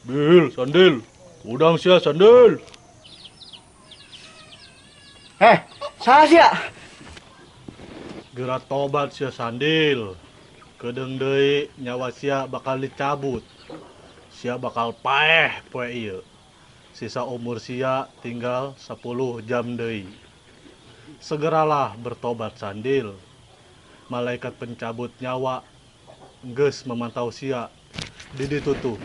Bil, Sandil. Udang sia, Sandil. Salah sia. Geura tobat sia, Sandil. Kedeung deui nyawa sia bakal dicabut. Sia bakal paeh poe ieu. Sisa umur sia tinggal 10 jam deui. Segeralah bertobat, Sandil. Malaikat pencabut nyawa geus memantau sia di ditu tuh.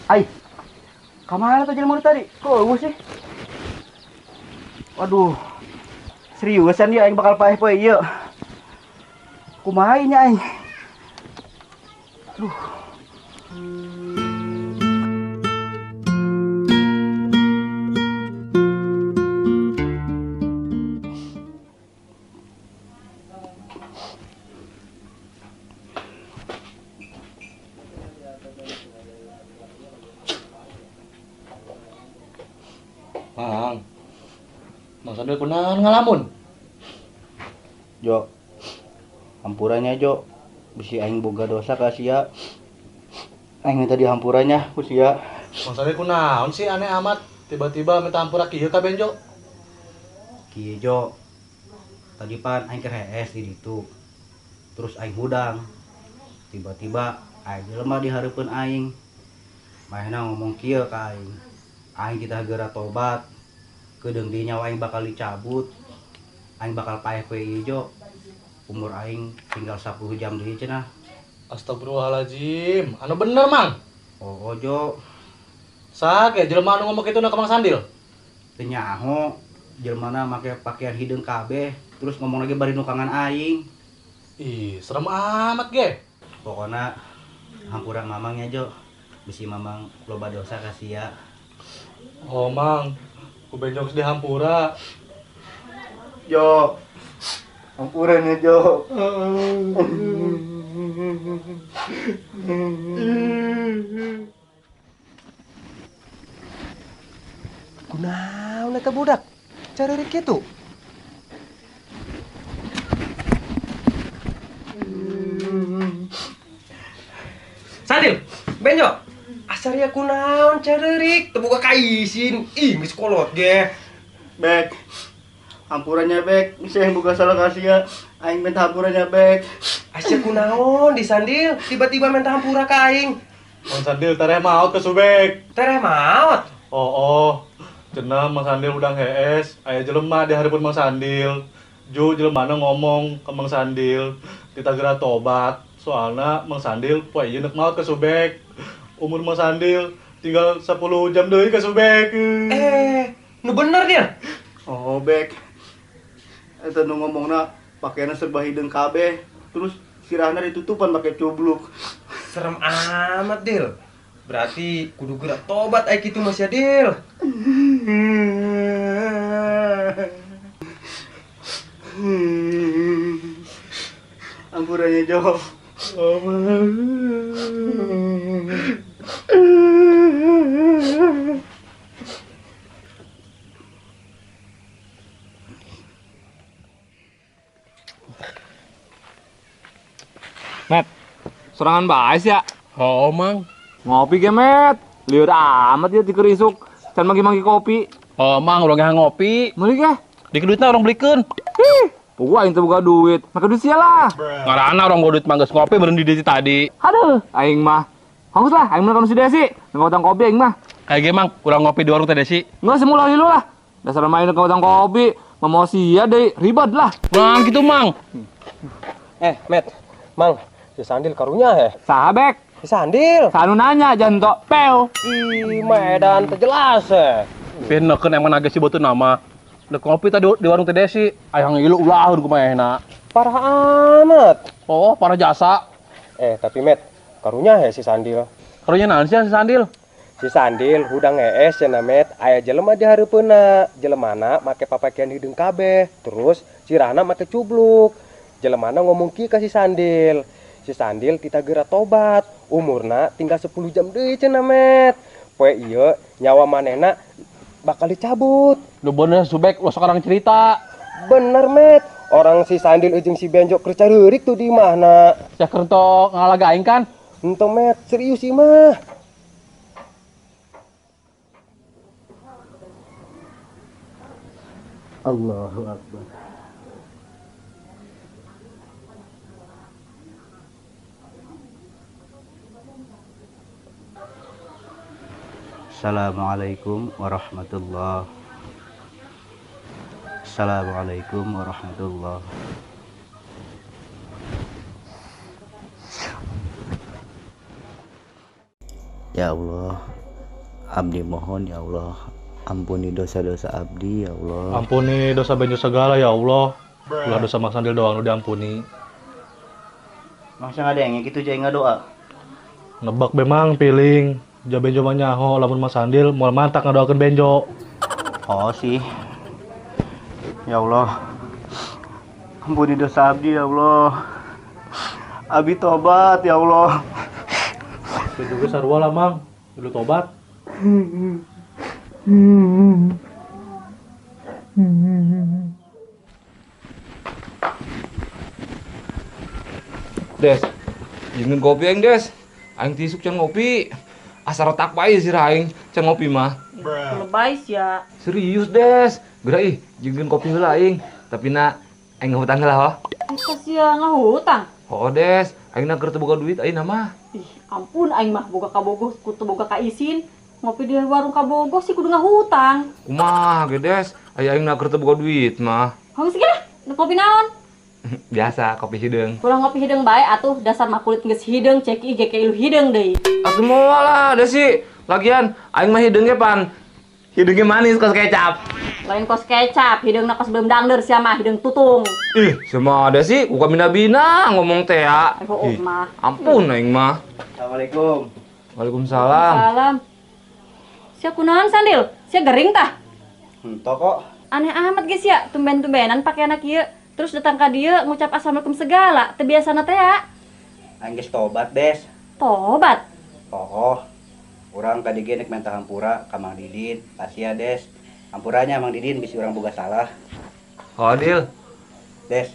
Ai, kamana tuh jelema tadi? Kok eueuh sih? Waduh, seriusan dia aing bakal paeh poe ieu. Kumaha nya aing? Aduh. Mang, Mang Sandil kunaon ngalamun? Jo, hampurannya Jo, bisi aing boga dosa ka sia. Aing minta dihampurannya ku sia. Mang Sandil kunaon sih aneh amat, tiba-tiba minta hampura kieu ka Benjo? Kieu Jo, tadi pan aing keur hees di ditu. Terus aing hudang. Tiba-tiba aing jelema di hareupeun aing. Manehna ngomong kieu ka aing. Aing kita geura tobat. Kedeung deui nyawa aing bakal dicabut. Aing bakal paeh poe ieu Jo. Umur aing tinggal 10 jam deui cenah. Astagfirullahaladzim. Anu bener, Mang? Oh, Jo. Saha ge jelema anu ngomong kitu na ka Mang Sandil? Teu nyaho, jelemana make pakaian hideung kabeh, terus ngomong lagi bari nukangan aing. Ih, serem amat ge. Pokona hampura Mamang nya, Jo. Bisi Mamang loba dosa ka sia. Oh, Mang. Ku Benjo geus dihampura. Jo. Hampuranya, Jo. Kunaon eta budak? Careurik kitu. Sandil, Benjo. Asaria kunaon careurik, teu boga kaisin. Ih, geus kolot ge. Bek. Hampurannya Bek, saya yang buka salah kasih ya. Aing minta hampurannya Bek. Asya kunaon di Sandil, tiba-tiba minta hampura ka aing. Mang Sandil tereh maot ke Subek. Tereh maot? Oh. Cenah Mang Sandil udang hees, aya jelema di hareupeun Mang Sandil. Ju jelemana ngomong ke Mang Sandil, kita geura tobat. Soalna Mang Sandil poe ieu neuk maot ke Subek. Umur Mang Sandil tinggal 10 jam deui ke Subek. Nu bener dia. Oh, Bek. Eta nu ngomongna pakaianna serba hideung kabeh, terus sirahna ditutupan pakai cubluk. Serem amat, Dil. Berarti kudu geura tobat ai kitu mah sia, Dil. Ampurannya, Jo. Met, sorangan bae sih ya? Oh, Mang. Ngopi ge, Met. Lieur amat ya dikerisuk. Can manggi-manggi kopi. Oh, Mang, urang ge ngopi. Meuli ge? Dikeduitna urang belikeun. Ih, puguh aing teu boga duit. Make duit sia lah. Ngarana urang boga duit mah geus ngopi meureun di Desi tadi. Aduh, aing mah. Hanggus lah, aing mah si Desi. Nang utang kopi aing mah. Kayak ge, Mang, urang ngopi di warung Teh Desi. Enggak semula lu lah. Dasar main ke utang kopi, mau sia deui, ribet lah. Mang gitu, Mang. Met. Mang, si Sandil karunya heh. Saha, Bek? Si Sandil. Sanu nanya janto peu. Ih, medan teu jelas heh. Pinekeun emang naga si beuteun nama. Dek ngopi tadi di warung Teh Desi, ayang ilu ulah kumaha enak. Parah amat. Oh, parah jasa. Tapi Met, karunya heh si Sandil. Karunya naon sih si Sandil? Si Sandil hudang hees cenah Met, aya jelema di hareupeunna. Jelemana make papakaian hideung kabeh, terus sirahna make cubluk. Jelemana ngomong kieu ka si Sandil. Si Sandil tita geura tobat, umurna tinggal 10 jam deui cenah Met. Poe ieu nyawa manehna bakal dicabut. Lu bener Subek, lu sekarang cerita. Bener, Met. Orang si Sandil ujung si Benjo keur careurik tuh di mana? Sia keur entok ngalaga aing kan? Entong, Met, serius sih mah. Allahu Akbar. Assalamualaikum warahmatullahi. Assalamualaikum warahmatullahi. Ya Allah, abdi mohon ya Allah, ampuni dosa-dosa abdi ya Allah. Ampuni dosa Benjo segala ya Allah. Ulah dosa Mang Sandil doang nu diampuni. Masa ngadenge kitu jai ngadoa? Nebak be Mang piling. Ja Benjo mah nyaho lamun Mang Sandil moal mantak ngadoakeun Benjo. Oh sih. Ya Allah, ampuni dosa abdi ya Allah. Abdi tobat ya Allah. Benjo ge sarua lah Mang, kudu tobat. Des, jieun kopi aing Des. Aing tisuk can ngopi. Asa retak bae sih aing can ngopi mah. Lebay sia. Serius Des. Geura ih, jieun kopi heula aing. Tapi na aing ngahutang heula ho. Eta sia ngahutang. Oh Des, aing na keur teu boga duit ayeuna mah. Ih, ampun aing mah boga kabogoh kudu boga ka isin. Ngopi di warung kabogoh sih kudu ngahutang. Kumaha ge Des, aya aing na keur teu boga duit mah. Hong sih lah, nu kopi naon? Biasa kopi hideung. Ulah ngopi hideung bae atuh, dasar mah kulit geus hideung cek ih ge ilu hideung deui. Atuh moal lah Desi. Lagian aing mah hideung ge pan. Hideungnya manis kos kecap. Lain kos kecap, hideungna kos belum dangder sia mah hideung tutung. Ih, sama Desi bukan bina-bina ngomong teh ya. Oh, mah. Ampun aing mah. Assalamualaikum. Waalaikumsalam. Salam. Sia kunaon Sandil? Sia gering tah? Henteu kok. Aneh amat geus sia, tumben-tumbenan pake anak ieu. Terus datang ka dieu ngucap assalamualaikum segala, teu biasana teh ya. Aing geus tobat, Des. Tobat? Oh. Urang tadi ge nek minta hampura ka Mang Didin, kasia Des. Hampuranya Mang Didin bisi urang boga salah. Oh, Dil. Des,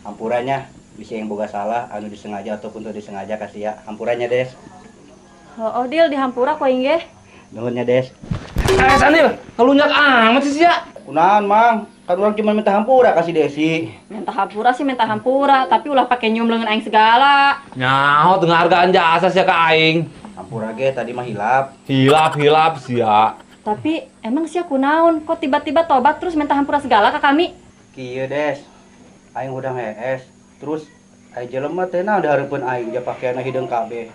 hampuranya bisi yang boga salah anu disengaja ataupun teu disengaja kasia. Hampuranya, Des. Oh, Dil dihampura ku aing ge. Nuhun nya, Des. Eh, Sandil, kalunyak amat sih sia. Kunaon, Mang? Kan urang cuma minta hampura kasih Desi. Minta hampura sih minta hampura, tapi ulah pakai nyium leungeun aing segala. Nyaho teu ngahargaan jasa sia ka aing. Hampura ge tadi mah hilap. Hilap-hilap sia. Tapi emang sia kunaon kok tiba-tiba tobat terus minta hampura segala ka kami? Kieu, Des. Aing hudang hees. Terus aya jelema teh naon dihareupeun aing ja pakeanna hideung kabeh.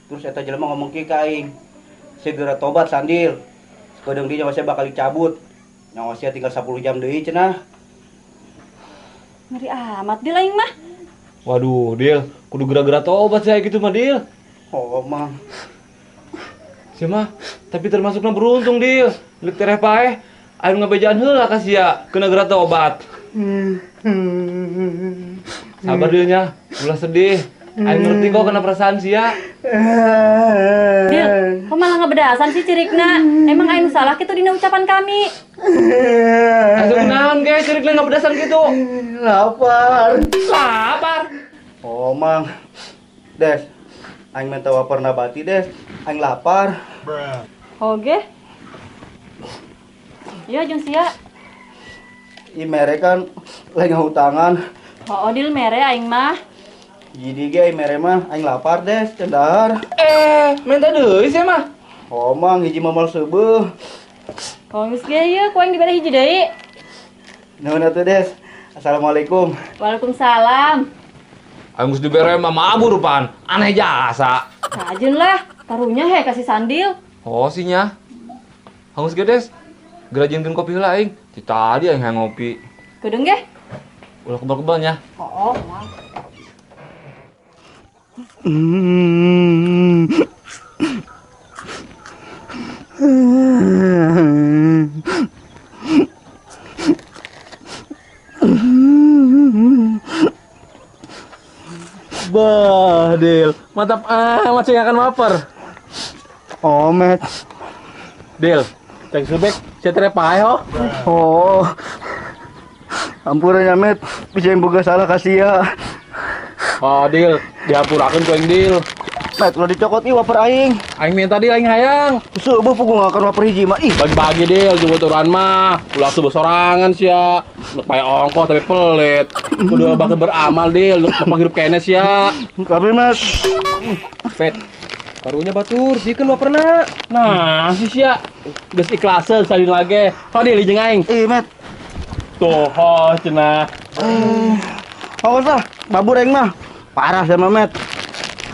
Terus eta jelema ngomong kieu ka aing. Segera tobat Sandil. Sakedeung deui nyawa sia bakal dicabut. Nyawa sia tinggal 10 jam deui cenah. Ngeri amat Dil aing mah. Waduh, Dil, kudu geura-geura tobat sia gitu mah, Dil. Oh, Mang. Sia mah, tapi termasukna beruntung, Dil. Leuk tereh paeh, anu ngabejaan heula ka sia, kena geura tobat. Sabar Dil nya, ulah sedih. Aing ngerti kok kena perasaan sia. Dil, kok malah ngebedasan sih cirikna? Emang aing salah kitu dina ucapan kami? Asa kunaon ge cirikna ngebedasan kitu? Lapar. Lapar. Oh, Mang. Des, aing minta waper nabati, Des. Aing lapar. Oge. Iya jeung sia. Ih mere kan lagi ngahutangan. Oh, Dil mere aing mah. Jadi ge mere mah aing lapar, Des, can dahar. Eh, minta deui sia mah. Oh, Mang, hiji mamal seubeuh. Oh, geus ge ieu ku aing dibere hiji deui. Nuhun atuh, Des. Assalamualaikum. Waalaikumsalam. Aing geus dibere mah mabur pan. Aneh jasa. Kajeun lah, karunya he kasih Sandil. Oh, sih nya. Hangus ge, Des. Geura jieunkeun kopi heula aing. Ti tadi aing hayang ngopi. Kedeung ge. Ulah kebal-kebal nya. Oh, mah. Bah, Dil. Mantap amat sih akan waper. Oh, Met. Dil, Cek Subek, sia tere paeh oh. Oh. Ampura nya Met, bisa yang boga salah ka sia. Oh, Dil, dihampurakeun ku aing Dil. Met, ulah dicokot ih waper aing. Aing minta Dil, aing hayang. Seueuh puguh ngakan waper hiji mah ih. Bagi-bagi Dil, jeung baturan mah. Ulah seueuh sorangan sia. Nuk pae ongkoh tapi pelit. Kudu bakal beramal Dil, nuk panghirup keneh sia. Kabeh Mas. Met, karunya batur, sikeun waperna. Nah, si sia geus ikhlaseun sadin lage. Fadil jeung aing. Ih, Met. Tuh, oh, cenah. Awas lah, babur aing mah. Parah sama Met.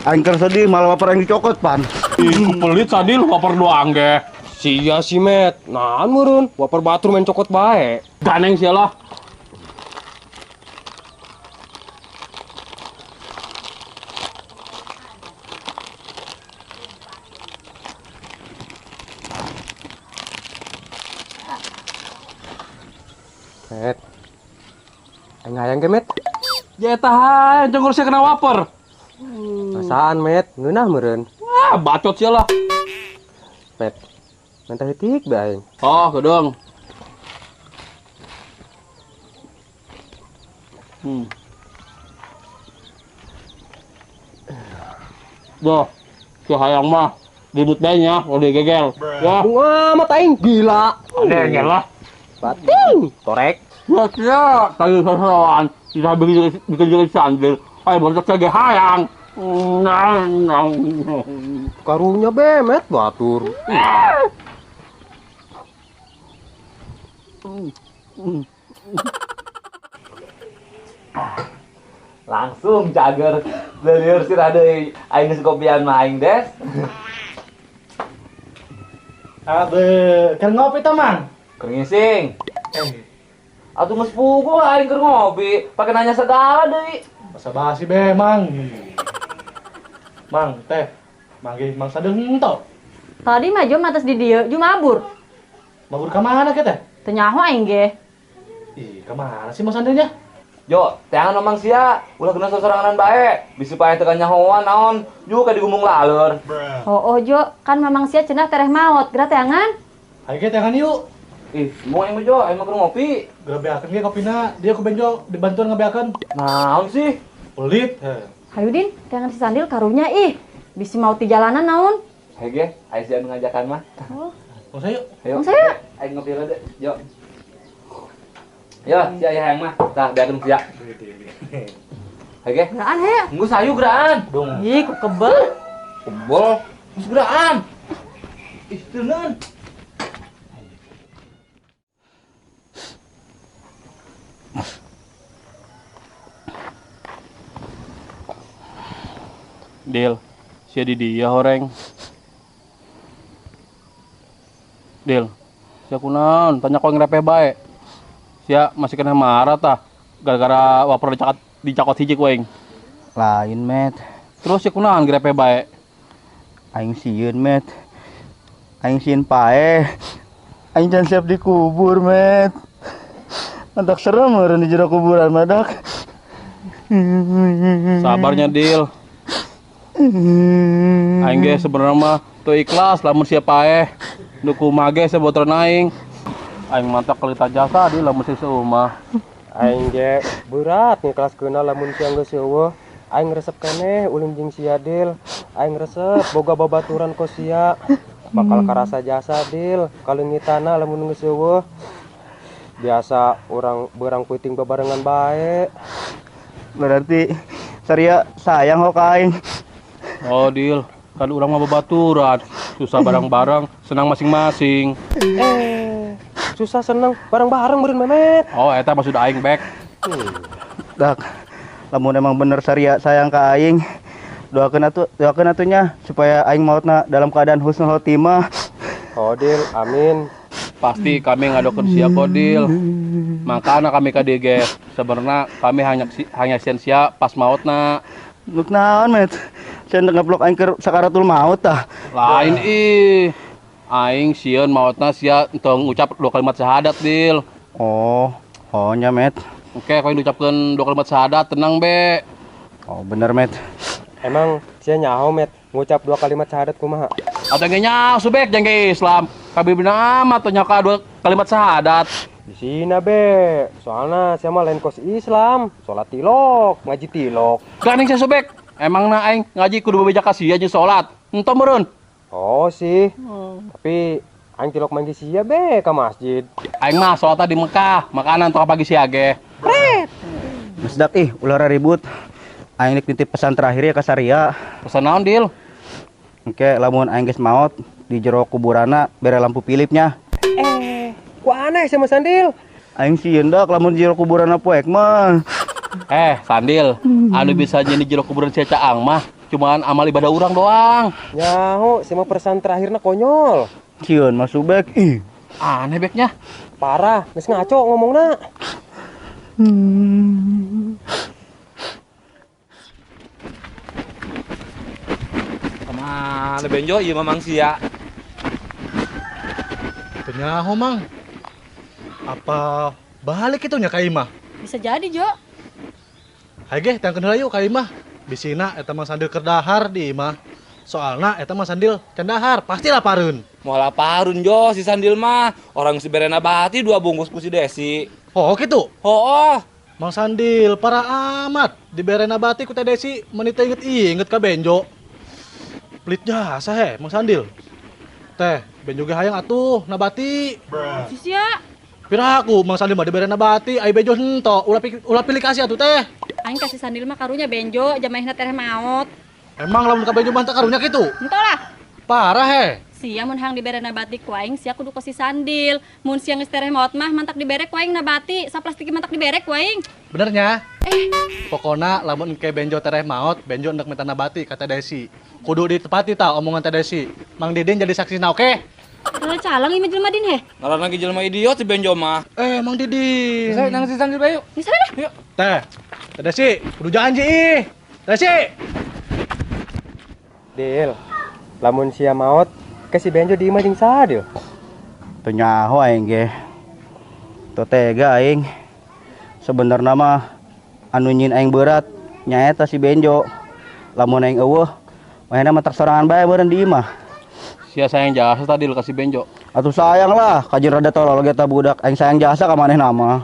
Aing keur sedih malah waper aing dicokot pan. Ih, pelit sadil waper doang ge. Sia si Met, naon meureun, waper batur main cokot bae. Ganeng sia lah. Met. Aing hayang ge, Met. Ya eta hae, cengkur sia kena waper. Perasaan, Met, ngeunah meureun. Wah, bacot sia lah. Met. Menta heutik bae aing. Oh, gedong. Duh, si hayang mah ribut bae nya, udah gegel. Wah, bunga amat aing gila. Dengel lah. Bating, torek. Ya, sia, tadi sosokan, bisa bikin jadi sandil. Ayo bontok lagi hayang. Karunya be, Met, batur. Langsung cager lelieur sirah deui aing geus kopian mah aing des. Abe, keur ngopi tah, Mang? Keur ngising. Atuh geus puguh aing keur ngopi, pake nanya segala deui. Basa basi be, Mang. Mang, teh. Manggih Mang Sadil henteu. Tadi mah Jo matas di dieu, Jo mabur. Mabur ka mana ke teh? Teu nyaho aing ge. Ih, ka mana sih Mang Sadilnya? Jo, teangan mamang sia, ulah kena sosorangan bae. Bisi paeh teu kanyahoan naon, juga digumung laleur. Oh, Jo, kan mamang sia cenah tereh maot, geura teangan. Hayu ge teangan yuk. Ih, mau aing mah Jo, aing mah keur ngopi. Geura beakeun ge kopina, dia ku Benjo dibantuan ngabeakeun. Naon sih? Pelit. Heh. Hayu Din, teangan si Sandil karunya ih. Bisi maot di jalanan naon. Hayu ge, aing sia nu ngajakan mah. Oh. Mau saya yuk. Ayo. Mau saya. Aing ngopi heula deui, Jo. Yo, sia hayang mah. Tah, beakeun sia. Hayu ge. Geraan hayu. Geus hayu geraan. Dong. Ih, ku kebel. Kebel. Geus geraan. Ih, teu naon. Dil, sia di dia horeng. Dil, sia kunaon? Tanya kau ngerepeh bae. Sia masih kena marah tah gara-gara waper dicakot hiji ku aing. Lain, Met. Terus sia kunaon ngerepeh bae? Aing sieun, Met. Aing sieun paeh. Aing can siap dikubur, Met. Antak serem meureun di jero kuburan madak. Sabarnya, Dil. Aing ge sebenarnya mah teu ikhlas lamun sia paeh. Nu kumaha ge sabotron aing. Aing mantap kalita jasa di lamun sia seumah. Aing ge berat ngikhlaskeunna lamun sia geus eueuh. Aing resep keneh ulin jeung sia, Dil. Aing resep boga babaturan ku sia. Bakal karasa jasa, Dil. Kaleungitana lamun geus eueuh. Biasa urang beurang peuting babarengan bae. Berarti Saria sayang kok ka aing. Oh, Dil, kan urang mah babaturan, susah bareng-bareng, senang masing-masing. Susah senang bareng-bareng meureun Memet. Oh, eta maksud aing, Bek. Dak, lamun emang bener Saria sayang ka aing, doakeun atunya supaya aing mautna dalam keadaan husnul khotimah. Oh, Dil, amin. Pasti kami ngadokeun sia kok, Dil. Makana kami ka dieu ge. Sebenarnya kami hanya sieun sia pas mautna. Nuk naon, Met? Sia ngeblok aing keur sakaratul maut tah. Lain ih. Aing sieun mautna sia entong ngucap dua kalimat syahadat, Dil. Oh, oh nya, Met. Oke, kau ngucapkeun dua kalimat syahadat, tenang be. Oh, bener, Met. Emang sia nyaho, Met, ngucap dua kalimat syahadat kumaha? Atau ge nyaho subek jeung ge Islam. Kabibina amat tuh nyaka dua kalimat syahadat. Di sini be, soalnya saya mah lain kos Islam, sholat tilok, ngaji tilok. Ganing saya sobek, emang na aing ngaji kudu bebeja kasih aja sholat, entah meureun. Oh sih, tapi aing tilok manggi sia be ke masjid. Aing mah sholatnya di Mekah, makanan tong pagi sia ge. Pret. Mesdak ih, ulah ribut. Aing nitip pesan terakhir ya ka Saria. Pesan naon, Dil? Engke lamun aing geus maot di jero kuburana bere lampu pilipnya. Ku aneh sama Sandil. Aing sieun dak lamun jero kuburana poek mah. Sandil, anu bisa jadi jero kuburan sia caang mah cuman amal ibadah urang doang. Nyaho, sia mah pesan terakhirna konyol. Sieun mah subek ih. Aneh beknya. Parah, geus ngaco ngomongna. Kemana Benjo ieu mah Mang sia? Teu nyaho Mang. Apa balik itu nya ka imah? Bisa jadi, Jo. Hayu ge tangkeun heula yuk ka imah. Bisina eta Mang Sandil keur dahar di imah. Soalna eta Mang Sandil can dahar, pasti lapareun. Moal lapareun Jo si Sandil mah. Orang si berena bati 2 bungkus ku si Desi. Oh kitu? Hooh. Mang Sandil parah amat diberena bati ku Teh Desi meuni teu inget-inget ka Benjo. Pelit jasa he Mang Sandil. Teh, Benjo ge hayang atuh nabati. Sia. Piraku Mang Sandil mah dibere nabati, ai Benjo henteu, ulah pilih kasih atuh teh. Aing kasih Sandil mah karunya Benjo, jamaihna tereh maot. Emang lamun ka Benjo mah teu karunya kitu? Henteu lah. Parah he. Sia mun hang dibere nabati ku aing, sia kudu ka si Sandil. Mun sia geus tereh maot mah mantak dibere ku aing nabati, saplastik mantak dibere ku aing. Bener nya? Pokona lamun engke Benjo tereh maot, Benjo hendak minta nabati ka Teh Desi. Kudu ditepati tah omongan Teh Desi. Mang Didin jadi saksi na oke? Kalau calang ieu jelema Din heh. Ngaran lagi jelema idiot si Benjo mah. Mang Didin. Saya nang si Sandil bae yuk. Geus dah. Yuk. Teh, Teh Desi, kudu janji ih. Teh Desi. Dil, lamun sia maot, ke si Benjo di imah jeung saha, Dil? Teu nyaho aing ge. Teu tega aing. Sebenarna mah anu nyin aing berat nyaeta si Benjo. Lamun aing eueuh, manehna mah tak sorangan bae beureun di imah. Sia sayang jasa tadi lu kasih Benjo. Atuh sayang lah, kajian rada tolol ge ta budak. Aing sayang jasa ka manehna mah.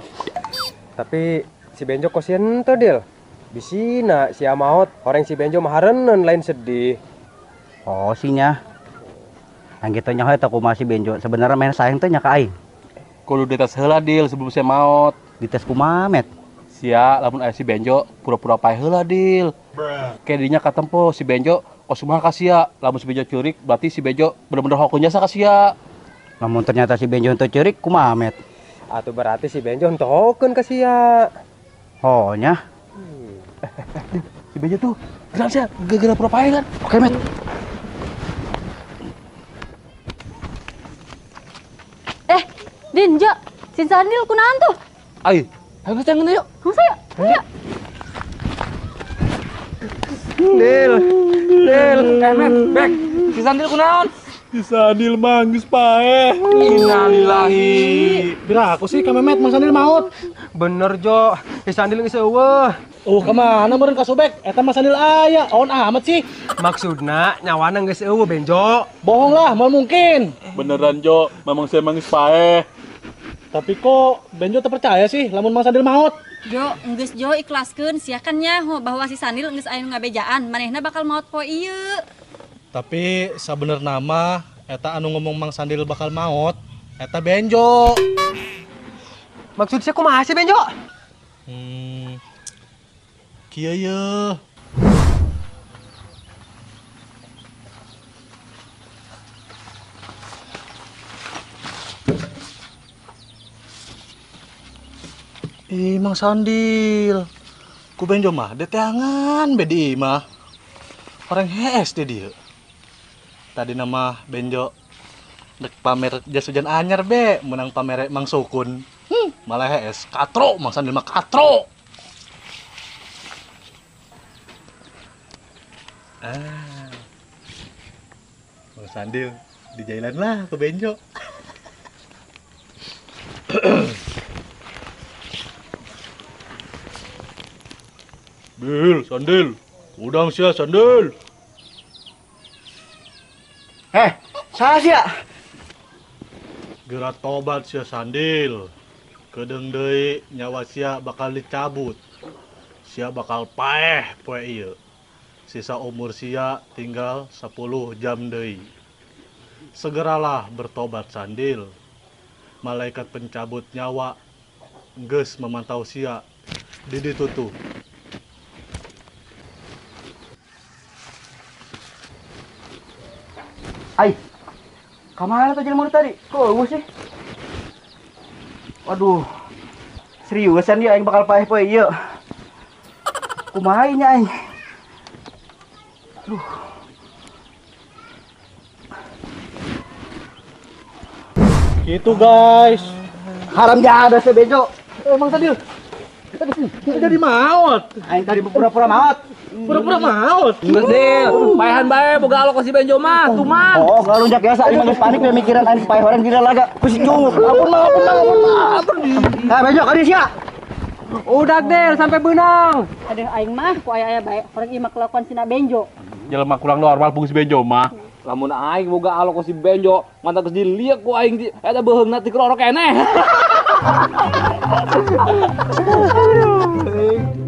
Tapi si Benjo kosieun teu, Dil. Bisina sia maot, horeng si Benjo mah hareunneun lain sedih. Oh sinya. Aing kitu nyaho eta kumaha si Benjo. Sebenarnya main sayang teh nya ka aing. Kudu dites heula Dil sebelum sia maot. Dites kumaha, Met? Sia lamun aya si Benjo pura-pura paeh heula Dil. Ke dinya katempo si Benjo kos kumaha ka sia. Lamun si Benjo ceurik berarti si Benjo bener-bener hokeun jasa ka sia. Lamun ternyata si Benjo henteu ceurik kumaha, Met? Atuh berarti si Benjo henteu hokeun ka sia. Oh nya. Si Benjo tuh gerak sia gara-gara pura paeh kan. Oke, Met. Din, Jo, si Sandil kunaon tuh? Ayo, ayo kita yuk. Masa yuk? Ayo. Dil, Dil, Met, Bek, si Sandil kunaon? Si Sandil manggis paeh. Innalillahi. Bira aku sih ka Memet Mang Sandil maot. Bener, Jo, si Sandil geus eueuh. Kemana meureun ka Sobek? Eta Mang Sandil aya, on amat sih. Maksudna nyawana geus eueuh, Benjo. Bohong lah, moal mungkin. Beneran, Jo, memang saya manggis paeh. Tapi kok Benjo terpercaya sih lamun Mang Sandil maot? Jo, geus Jo ikhlaskeun sia kan nyaho bahwa si Sandil geus aya nu ngabejaan, manehna bakal maot poe ieu. Tapi sabenerna mah eta anu ngomong Mang Sandil bakal maot, eta Benjo. Maksud sia kumaha sih Benjo? Kieu ye. Ih, Mang Sandil. Ku Benjo mah deteangan be di imah. Orang hees di dieu. Tadi nama Benjo dek pamer jas hujan anyar be, menang pamer Mang Sukun. Malah hees, katro Mang Sandil mah katro. Ah. Mang Sandil di jalan lah ke Benjo. Bil, Sandil. Udang sia, Sandil. Salah sia. Geura tobat sia Sandil. Kedeung deui nyawa sia bakal dicabut. Sia bakal paeh poe ieu. Sisa umur sia tinggal 10 jam deui. Segeralah bertobat Sandil. Malaikat pencabut nyawa geus memantau sia di ditu tuh. Ai, kamana tuh jelema tadi? Kok eueuh sih? Waduh, seriusan dia aing bakal paeh poe ieu. Kumaha nya aing? Aduh. Gitu guys. Haram jahat si Benjo. Emang tadi jadi maot. Aing tadi pura-pura maot. Pura-pura maot. Geus Dil, paehan bae boga alok si Benjo mah, tuman. Oh, kalau lunjak biasa aing mah geus panik mikiran aing paeh horeng gila laga. Ku si Cuk. Ampun mah, ampun mah, ampun mah. Ampun. Ah, Benjo ka dieu sia. Udah Del sampai beunang. Aduh aing mah ku aya-aya bae horeng ieu mah kelakuan sina Benjo. Jelema kurang normal pung si Benjo mah. Lamun aing boga alok si Benjo, mantap geus diliek ku aing di eta beuheungna ti kerorok keneh. Aduh.